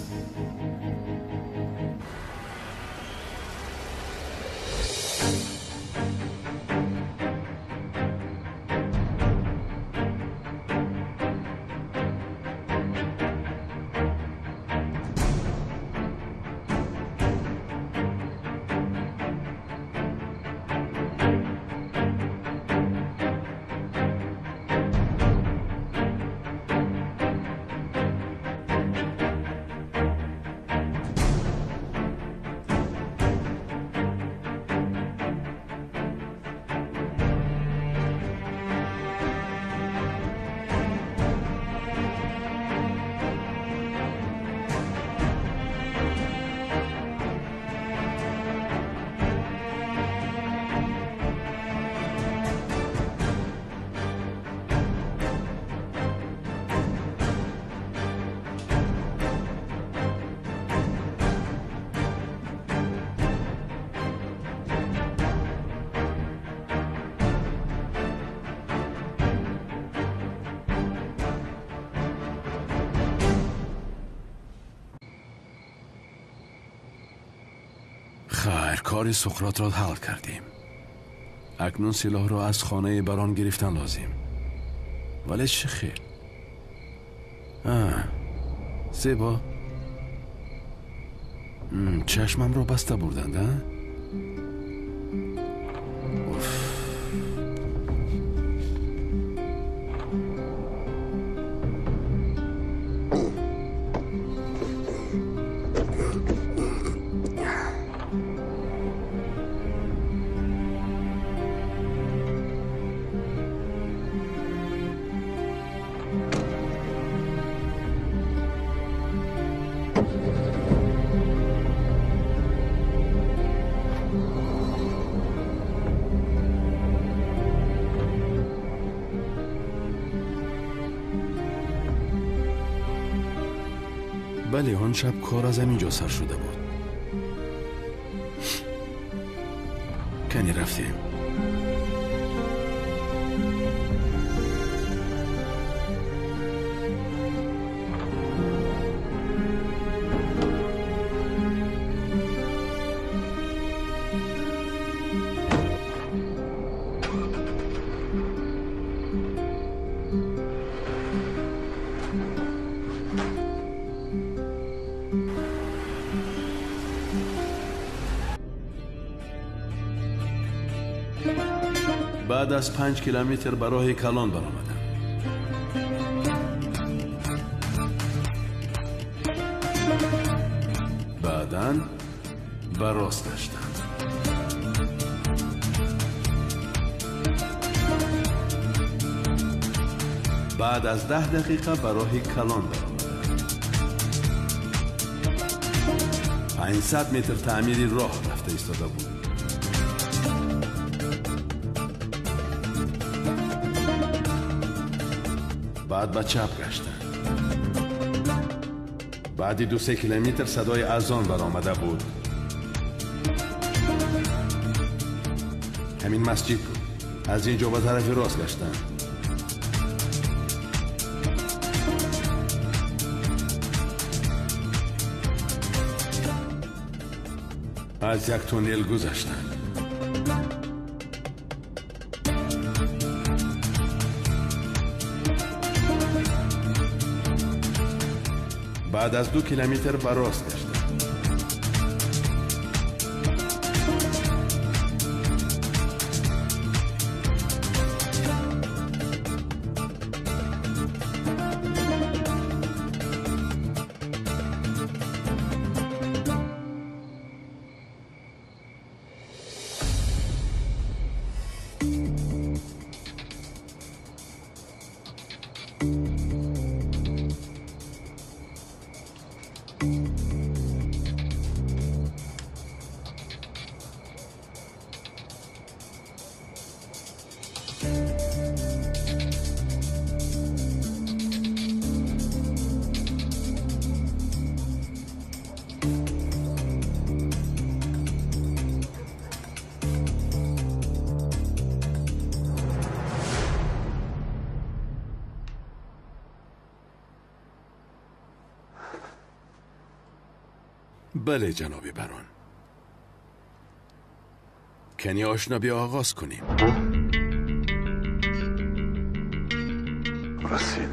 Хайр, кори Суқротро ҳал кардем. Акнун силоҳро аз хонаи барон гирифтан лозим. Вале чӣ хел? Зебо. Чашмамро баста бурданд, а? Бале, он шаб кор аз ҳамин ҷо сар шуда буд. Кани рафтем. Баъд аз 5 километр ба роҳи калон баромадам. Баъдан ба рост гаштам. Баъд аз 10 дақиқа ба роҳи калон баромадам. 500 метр таъмири роҳ рафта истода буд. Баъд ба чап гаштам. Баъди 2-3 километр садои азон баромада буд. Ҳамин масҷид буд. Аз ин ҷо ба тарафи рост гаштам. Аз як туннел гузаштам. Баъд аз 2 километр ба рост гаштам. Бале, ҷаноби барон. Кани ошно бیا оғоз кунем. Расид.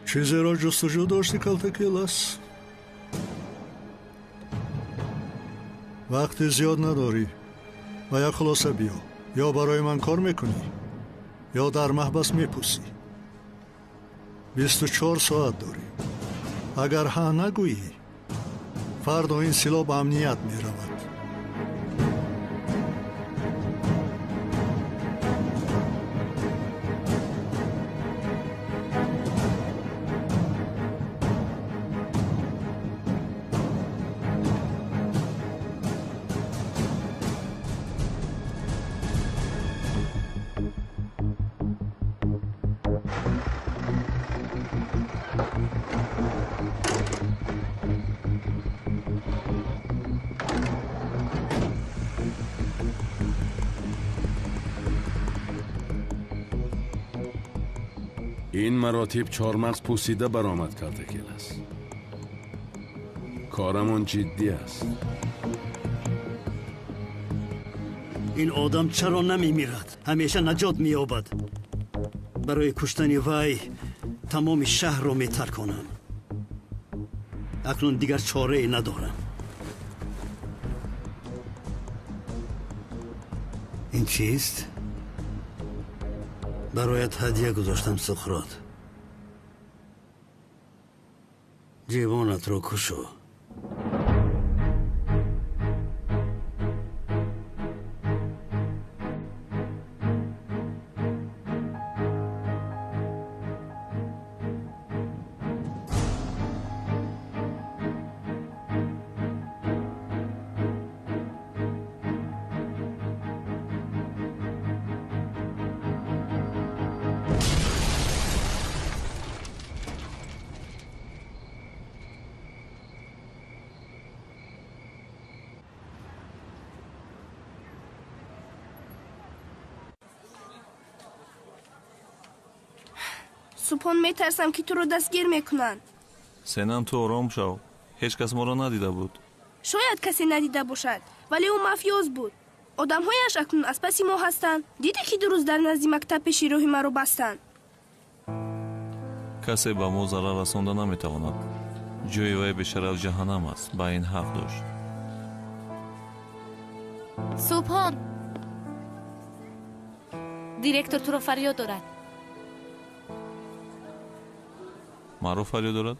Чизеро ҷустуҷӯ дошти, Калтакелас? Вақти зиёд надорӣ. Ба як хулоса биё. Ё барои ман кор мекунӣ, ё дар маҳбас мепӯсӣ. 24 соат дорӣ. Агар ҳа нагӯӣ, фардо ин силоҳ ба амният меравад. Ин маротиб чормағз пӯсида баромад, Калтакелас. Корамон ҷиддӣ аст. Ин одам чаро намемирад? Ҳамеша наҷот меёбад. Барои куштани вай тамоми шаҳрро метарконам. Акнун дигар чорае надорам. Ин чист? Бароят ҳадя гузоштам, Суқрот. Ҷивонатро кушо. Субҳон, метарсам, ки туро дастгир мекунанд. Сенам, ту ором шав. Ҳеҷ кас моро надида буд. Шояд касе надида бошад, вале ӯ мафиёз буд. Одамҳояш акнун аз паси мо ҳастанд. Дидӣ, ки дурӯз дар назди мактаб пеши роҳи маро бастанд? Касе ба мо зарар расонда наметавонад. Ҷои вай бешараф ҷаҳаннам аст. Ба ин ҳақ дошт. Субҳон, директор туро фарёд дорад. Маро фарёд дорад?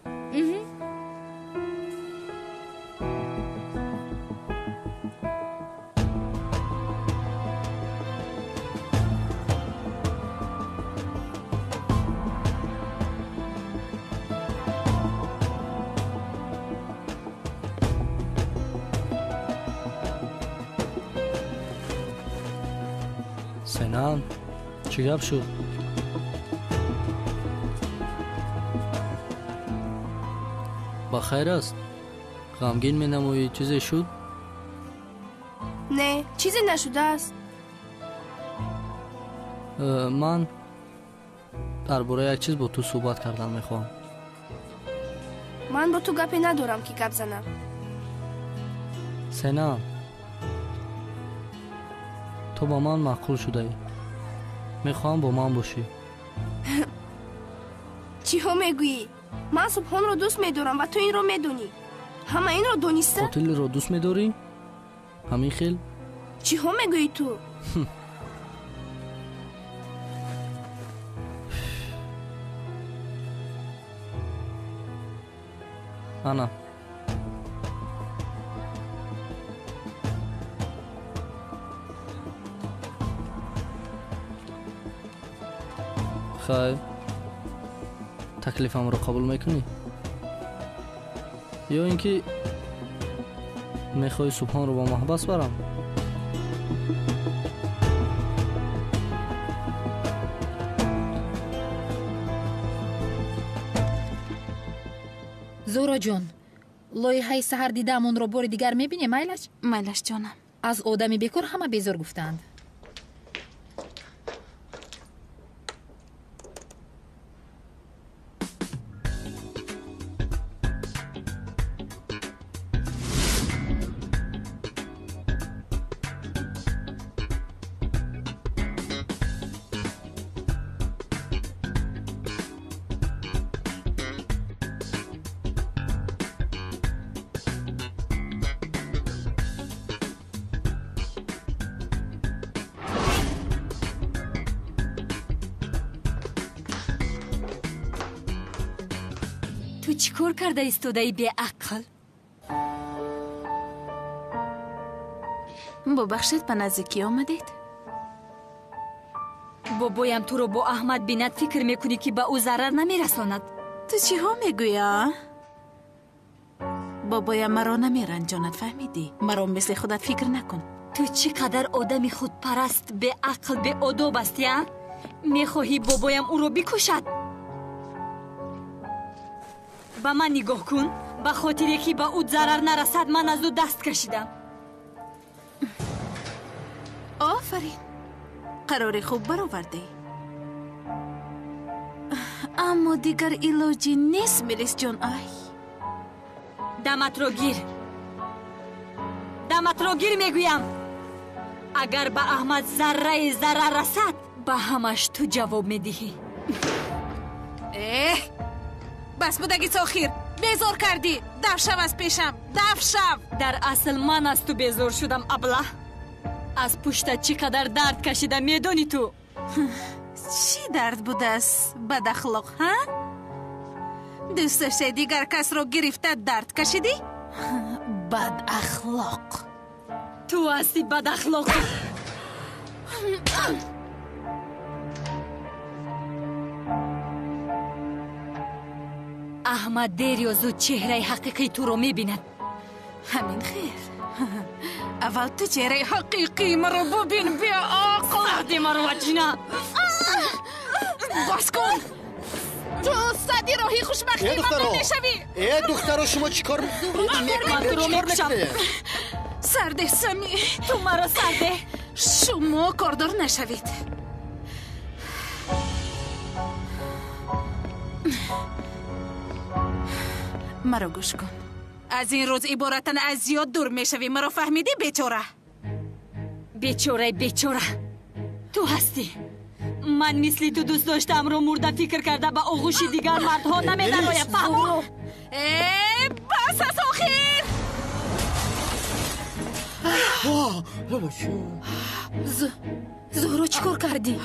Сенам, чӣ гап шуд? Ба хайр аст? Ғамгин менамоӣ, чизе шуд? Не, чизе нашудааст. Ман дар бораи як чиз бо ту суҳбат кардан мехоҳам. Ман бо ту гапе надорам, ки гап занам. Сенам, Ту ба ман маъқул шудаӣ. Мехоҳам бо ман бошӣ. Чиҳо мегӯӣ? Ман Субҳонро дӯст медорам ва ту инро медонӣ. Ҳама инро дониста? Қотилро дӯст медорӣ? Ҳамин хел? Чиҳо мегӯӣ ту? Ана. Хайр, таклифамро қабул мекунӣ? Ё ин ки мехоҳӣ Субҳонро ба маҳбас барам? Зуҳроҷон, лоиҳаи саҳар дидаамонро бори дигар мебинем, майлаш? Майлаш, ҷонам. Аз одами бекор ҳама безор гуфтаанд. Ту чӣ кор карда истодаи беақл? Бубахшед, ба наздикӣ омадед? Бобоям туро бо Аҳмад бинад, фикр мекунӣ ки ба ӯ зарар намерасонад. Ту чиҳо мегӯӣ, а? Бобоям маро намеранҷонад, фаҳмидӣ? Маро мисли худат фикр накун. Ту чӣ қадар одами худпараст, беақл, беодоб ҳастӣ, а? Мехоҳӣ бобоям ӯро бикушад? Ба ман нигоҳ кун. Ба хотире ки ба ӯ зарар нарасад, ман аз ӯ даст кашидам. Офарин, қарори хуб баровардӣ. Аммо дигар илоҷӣ нест, Мелисҷон. Ай, даматро гир, даматро гир мегӯям. Агар ба Аҳмад зарраи зарар расад, ба ҳамаш ту ҷавоб медиҳӣ. Эҳ, бас будагис охир, безор кардӣ. Даф шав аз пешам, даф шав. Дар асл ман аз ту безор шудам, аблаҳ. Аз пуштат чӣ қадар дард кашида медонӣ ту? Чӣ дард будааст, бадахлоқ, ҳа? Дӯст доштаи дигар касро гирифта дард кашидӣ? Бадахлоқ. Ту ҳастӣ бадахлоқ. Аҳмад дер ё зуд чеҳраи ҳақиқии туро мебинад. Ҳамин хел. Аввал ту чеҳраи ҳақиқии маро бубин, беақл. Сарди маро ваҷина. Бас кун. Ту сади роҳи хушбахтии ман намешавӣ. Э, духтаро, шумо чӣ кор мекунед? Сарде, Сами. Ту маро сарде. Шумо кордор нашавед. Маро гӯш кун. Аз ин рӯз иборатан аз зиёд дур мешавӣ. Маро фаҳмидӣ, бечора? Бечораи бечора ту ҳастӣ. Ман мисли ту дӯст доштаамро мурда фикр карда ба оғӯши дигар мардҳо намедароям. Фаҳмо? Э, бас аз охир! Зуҳро, чӣ кор кардӣ?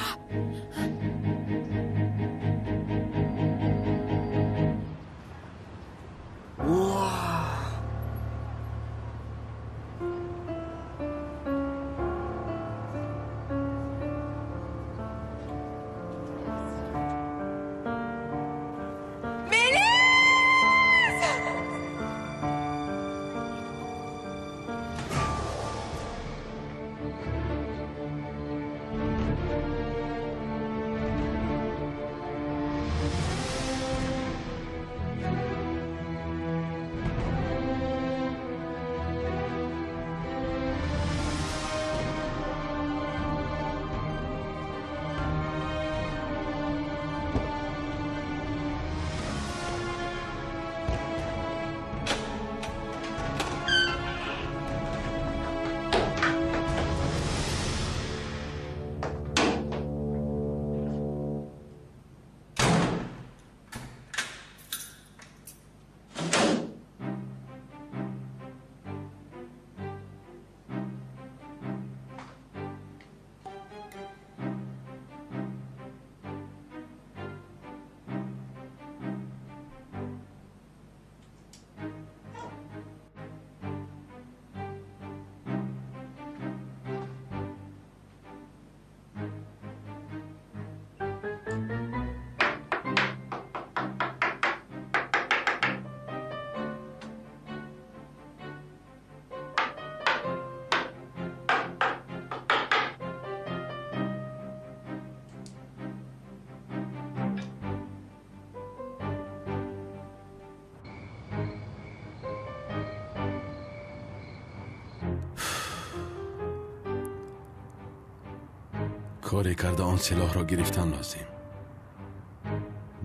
Коре карда он силоҳро гирифтан лозим.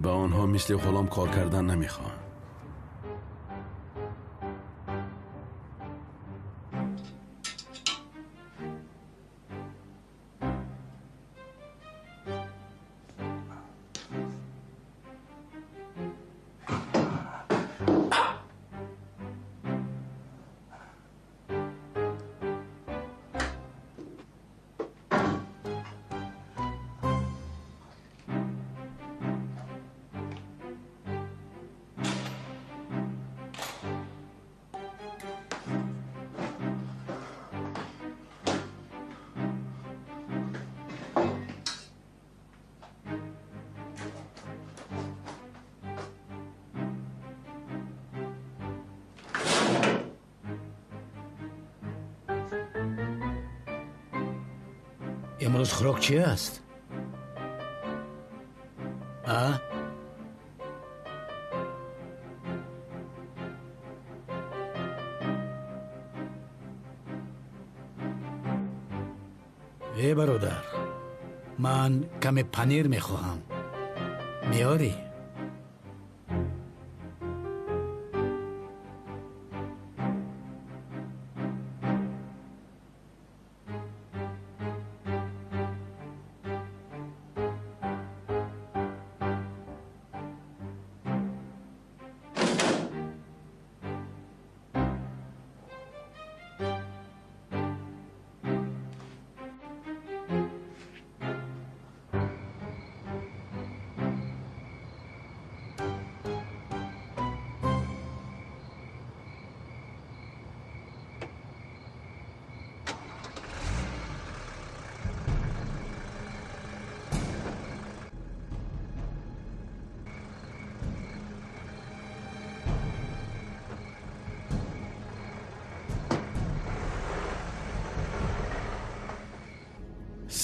Ба онҳо мисли ғулом кор кардан намехоҳам. Имрӯз хӯрок чи аст? А? Э бародар, ман каме панир мехоҳам. Меорӣ?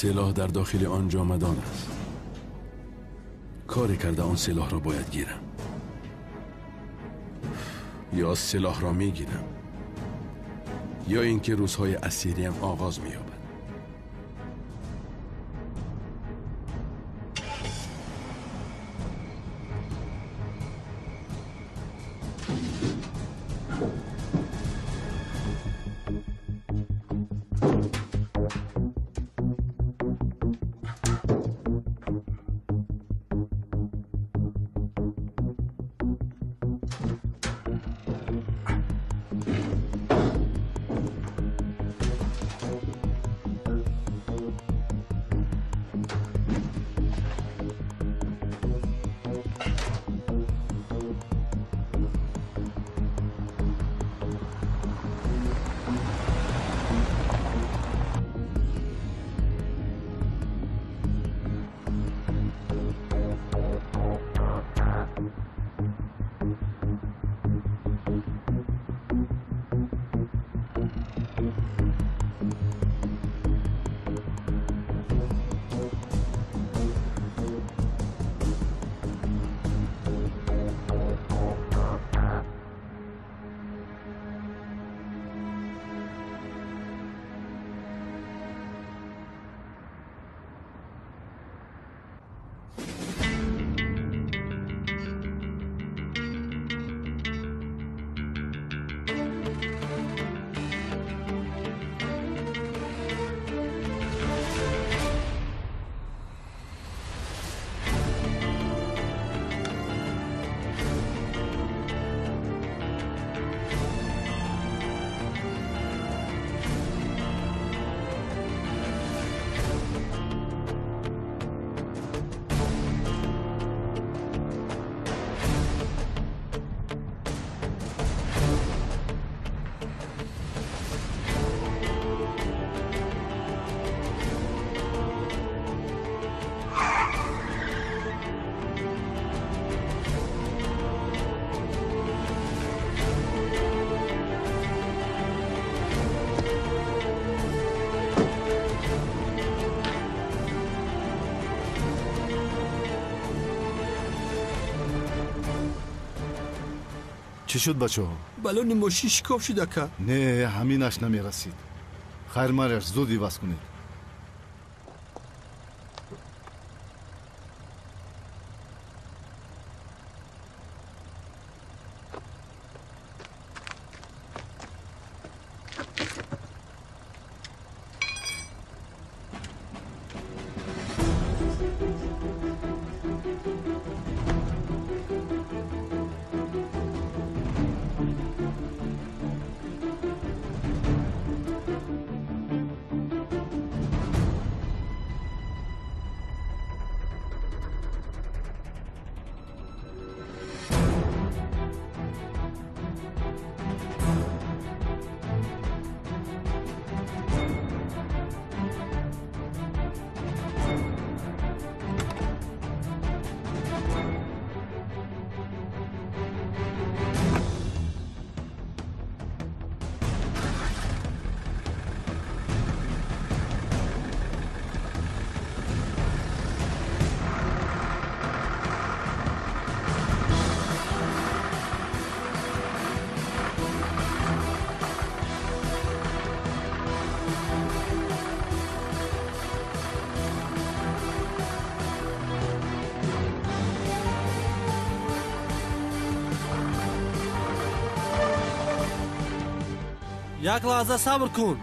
سلاح در داخل آن جامدان است. کاری کرده آن سلاح را باید گیرم. یا سلاح را میگیرم یا اینکه روزهای اسیریم آغاز می‌یابد. Чӣ шуд, бачаҳо? Балони мошин шикоф шуд, ака. Не, ҳаминаш намерасид. Хайр, мараш, зуд иваз кунед. Як лаҳза сабр кун.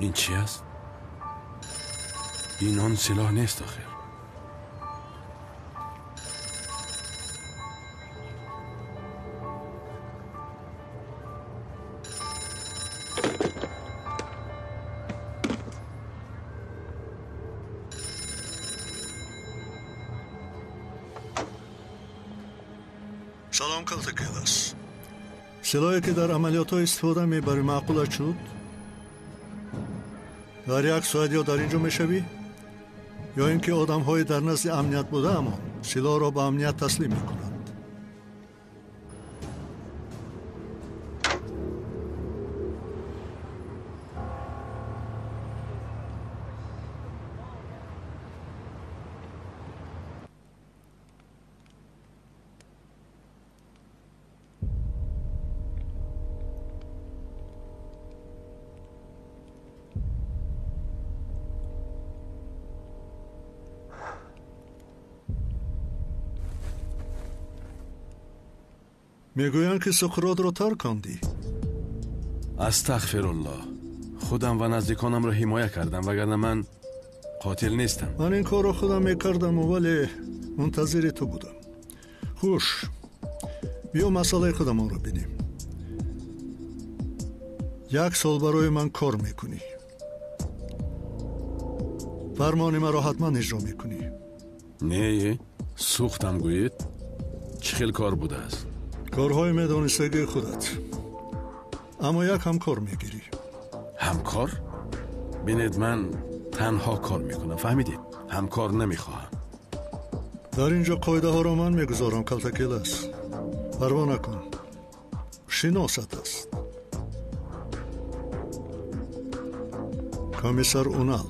Ин чӣ аст? Ин он силоҳ нест охир. Салом, Калтакелас. Силоҳе ки дар амалиётҳо истифода мебарӣ маъқулат шуд? Дар як соат ё дар ин ҷо мешавӣ, ё ин ки одамҳои дар назди амният будаамон силоҳро ба амният таслим мекунанд. Мегӯянд ки Суқротро таркондӣ. Астағфируллоҳ. Худам ва наздиконамро ҳимоя кардам, вагарна ман қотил нестам. Ман ин корро худам мекардаму, вале мунтазири ту будам. Хуш, биё масъалаи худамонро бинем. Як сол барои ман кор мекунӣ. Фармони маро ҳатман иҷро мекунӣ. Не, сӯхтам гӯед. Чӣ хел кор будааст? Корҳои медонистагии худат. Аммо як ҳамкор мегирӣ. Ҳамкор? Бинед, ман танҳо кор мекунам, фаҳмидед? Ҳамкор намехоҳам. Дар ин ҷо қоидаҳоро ман мегузорам, Калтакелас. Парво накун. Шиносат аст. Комиссар Унал.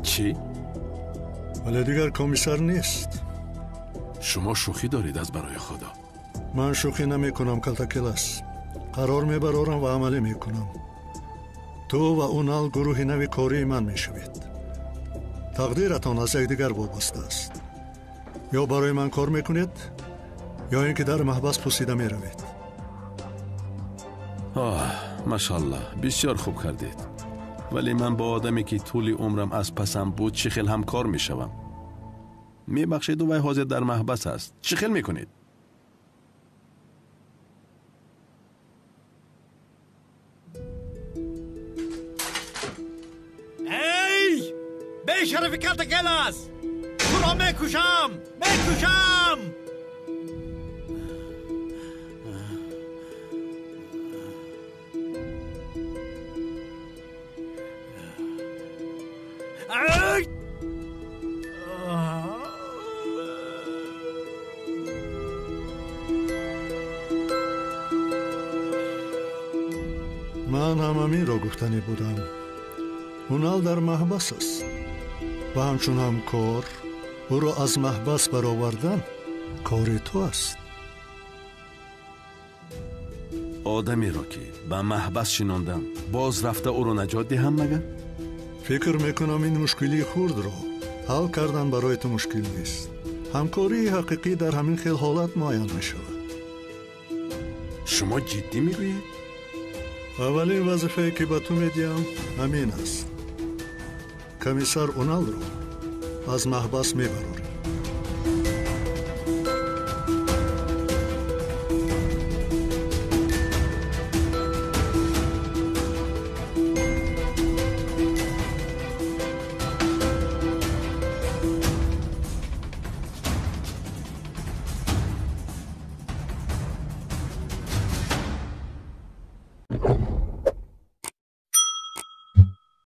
Чӣ? Вале дигар комиссар нест. Шумо шӯхӣ доред аз барои Худо. Ман шӯхӣ намекунам, Калтакелас. Қарор мебарорам ва амалӣ мекунам. Ту ва Унал гурӯҳи нави кории ман мешавед. Тақдиратон аз якдигар вобаста аст. Ё барои ман кор мекунед, ё ин ки дар маҳбас пусида меравед. Оҳ, машаллоҳ, бисёр хуб кардед. Вале ман бо одаме ки тӯли умрам аз пасам буд чӣ хел ҳамкор мешавам? Мебахшеду, вай ҳозир дар маҳбас аст. Чӣ хел мекунед? Эй! Бешарафи Калтакелас! Туро мекушам! Мекушам! Ай! Ман ҳам ҳаминро гуфтанӣ будам. Унал дар маҳбас аст ва ҳамчун ҳамкор ӯро аз маҳбас баровардан кори ту аст. Одамеро ки ба маҳбас шинондам, боз рафта ӯро наҷот диҳам магар? Фикр мекунам ин мушкилии хурдро ҳал кардан барои ту мушкил нест. Ҳамкории ҳақиқӣ дар ҳамин хел ҳолат муайян мешавад. Шумо ҷиддӣ мегӯед? Аввалин вазифае ки ба ту медиҳам ҳамин аст. Комиссар Уналро аз маҳбас мебарорӣ.